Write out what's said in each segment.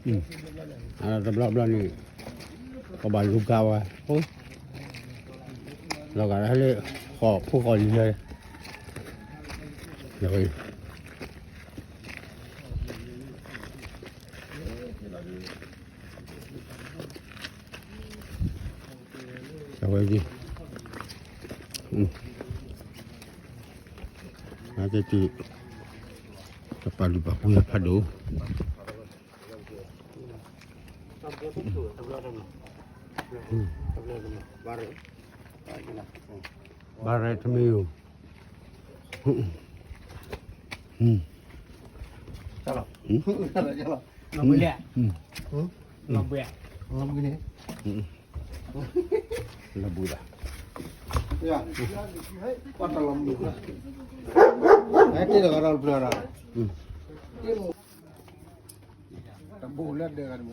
တဘျီဘျီန့ၣ် ပဘၣ်လူၤကၤဝဲ လီၤဂာ်လၢ ဃီၣ်ဖိဃီၣ်လံၤလၢ အဝဲ အဝဲ တပာ်လုၢ်ပာ်ပှ့ၤဖးဒိၣ် ဘၣ်ရဲၣ်တမ့ၢ်ဧိၤ လီၤဘှံးလဲၣ် လီၤဘှံးန့ၣ် လီၤဘှံးဘၣ် တလီၤဘှံး ဟဲတ့ၢ်လီၤဒီးပျၢၤဒီး တဘိလၢဒဲးဂၤတမံၤ မ့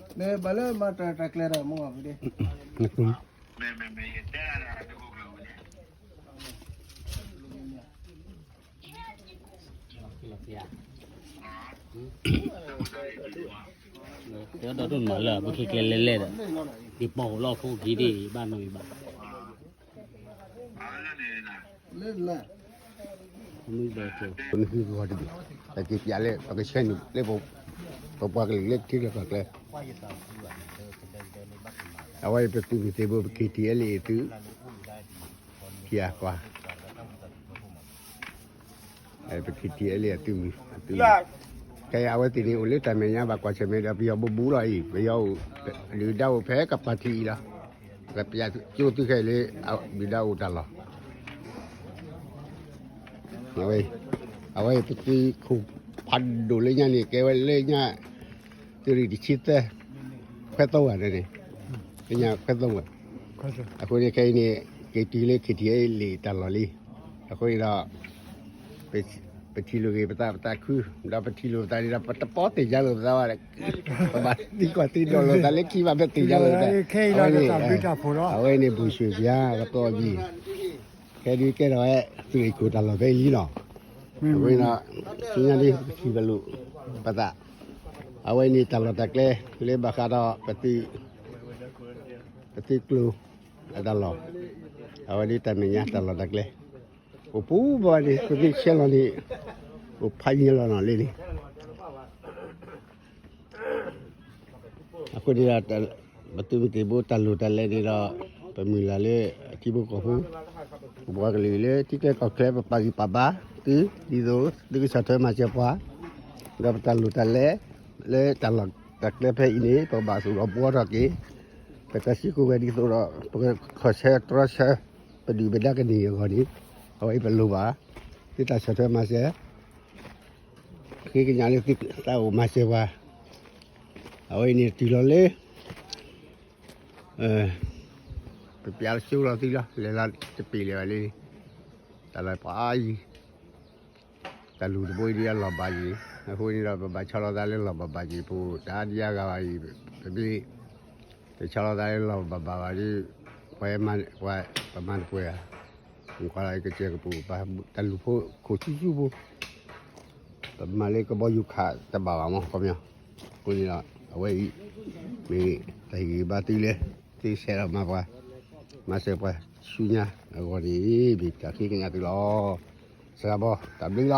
ၢ်ဘၣ်လၢမၤတၢ်တၢ်ကျဲၤဒီးမ့ၢ်ဘၣ်ဖုဒ့ တဲဒီးဒိၣ်မးလၢ ပက့ၤကျဲလဲၤလဲၤဒီး ယပီၢ်လီၢ်ခိၣ်က့ၤဒ် ယဘၣ်နီၢ်ယဘၣ် မ့ၢ်ဘၣ်ကဲ ပမ့ၢ်ဟံးဂီၤတဘ့ၣ် ပက့ၤပျးလၢ ပကဆှၢန့ၢ်လၢ ပပှၤကလုာ်လၢထံလီၢ်ကီၢ်ကျဲ အဝဲအံၤပသုးမုၢ်သံၣ်ဘိ ပ K T L A သုး ထံအကွၢ် ပ K T L A အသုးမုၢ် အသုးမုၢ် ခဲအံၤအဝဲသ့ၣ်န့ၣ် အိၣ်လၢတၢ်မဲာ်ညါဘၣ်ကွၢ်ဆၢၣ်မဲာ်ဒီး ပယီၤဘူးဘူးလီၤအံၤ ပယီၤအိၣ် ဒုၣ်ဒါအိၣ်ဖဲကပၤထံအံၤလီၤ ကပျးကၠိသုခဲအံၤလၢ ဒုၣ်ဒါအိၣ်တၢ်လီၢ် အဝဲ အဝဲပသုးခိၣ်ဖးဒိၣ်လၢညါန့ၣ် ကဲဝဲလၢညါ သုးရ့ၣ်တဆံသၢ ခွဲးသုံးဝဲန့ၣ် လၢညါခွဲးသုံးဝဲ အဃိန့ၣ်ခဲအံၤန့ၣ် က့ၤတုၤလၢ K T L A တၢ်လီၢ်လံ အဃိန့ၣ်ဒီး ပထံၣ်လိာ်က့ၤပသးပသးခု ဒီးပထံၣ်လိာ်ပသးန့ၣ်ဒီး ပတပီၢ်သ့ၣ်ညါလိာ်ပသးဘၣ် ပဘၣ်သံကွၢ်သံဒိးလိာ်သးလၢခံဘၣ် ပသ့ၣ်ညါလိာ်သး အဝဲန့ၣ် အဝဲန့ၣ် ဘူၣ်ဆူၣ်ပၠါ ကတီၢ်ဘံၣ် ခဲဒုးကဲထီၣ်ဝဲ သုးရ့ၣ်ခိၣ်တၢ်လီၢ်ဖဲအံၤလံလီၤ အဃိန့ၣ်ဒီး ဆူညါဒ်ပထံၣ်လိာ်ပသး အဝဲန့ၣ်တၢ်လီၢ်တၢ်ကျဲ လၢဘၣ်ဃးဒီး ပသုးကျိၤအတၢ်လီၢ် အဝဲဒ်တၢ်မဲာ်ညါတၢ်လီၢ်တၢ်ကျဲ အိၣ်ပူၤဘၣ်န့ၣ် ပသုးဆဲးလီၤန့ၣ် အိၣ်ဖးညံလီၤနီၤလံန့ၣ် အဃိန့ၣ်ဒီး ပသုးမုၢ်သံၣ်ဘိတၢ်လိၣ်တၢ်လဲၤန့ၣ်ဒီး ပမုၢ်လၢ်လၢအထံဖိကီၢ်ဖိ ပပှၤကလုာ်လၢထံချၢကီၢ်ချၢ ပပာ်ဂံၢ်ပာ်ဘါသု ဒ်သိးသုကဆီၣ်ထွဲမၤစၢၤပှၤ ဒီးပတၢ်လိၣ်တၢ်လဲၤ လၢတၢ်လီၢ်တၢ်ကျဲဖဲအံၤန့ၣ် ပကဘၣ်သူၣ်ထီၣ်ဘှီထီၣ်က့ၤ ပကစံးကိးဝဲဒ်သိးဒီး ပကခီၣ်ဆၢတြီဆၢ ပဒုၣ်ပဒါကန့ၢ်အဂီၢ်န့ၣ် အဝဲအံၤပလိၣ်ဘၣ် သုတၢ်ဆီၣ်ထွဲမၤစၢၤ ဃ့ကညးလၢသုသးအိၣ်မၤစၢၤပှၤ အဝဲအံၤန့ၣ်တုၤလီၤလၢ ပပျးလၢဆိလီၤသုလီၤ လဲၤလီၤတပ့ၤလၢၤဘၣ်လံ တၢ်လီၢ်ပှၤအံၤ တၢ်လူၢ်တဘိအံၤဒ်အလီၢ်ဘၣ်ယံၤ အဃိန့ၣ်ဒီး ပဘၣ်ဆီလီၤသးလၢလီၢ်ဘၣ်ဘၣ်ယံၤ ပတၢ်ဒံးအါဂၤဘၣ်အံၤ ပမ့ၢ် တဆီလီၤသးလၢလီၢ်ဘၣ်ဘၣ်ဘၣ်ဒီး ပှၤ ပမၤတပှဲၤဧါ ကွၢ်လၢကစၢၢ်ကပူၤ ပတၢ်လူၢ်ဖိခိၣ်ဆူၣ်ဆူၣ်ဖိ ပမၤလၢကဘီယူၤခးတဘၣ်ဘၣ်မး ခီပညီ အဃိန့ၣ်ဒီး အဝဲအံၤ မ့ၢ်တၢ်ဟ့ၣ်ဂံၢ်ဘါသုလၢ သုဆဲးလီၤမၤပှၤ မၤစၢၤပှၤဆူညါအဂီၢ်န့ၣ် မ့ၢ်တၢ်ဃ့ကညးသုလီၤ. စှၤဘီ တၢ်ဘျုးလီၤ.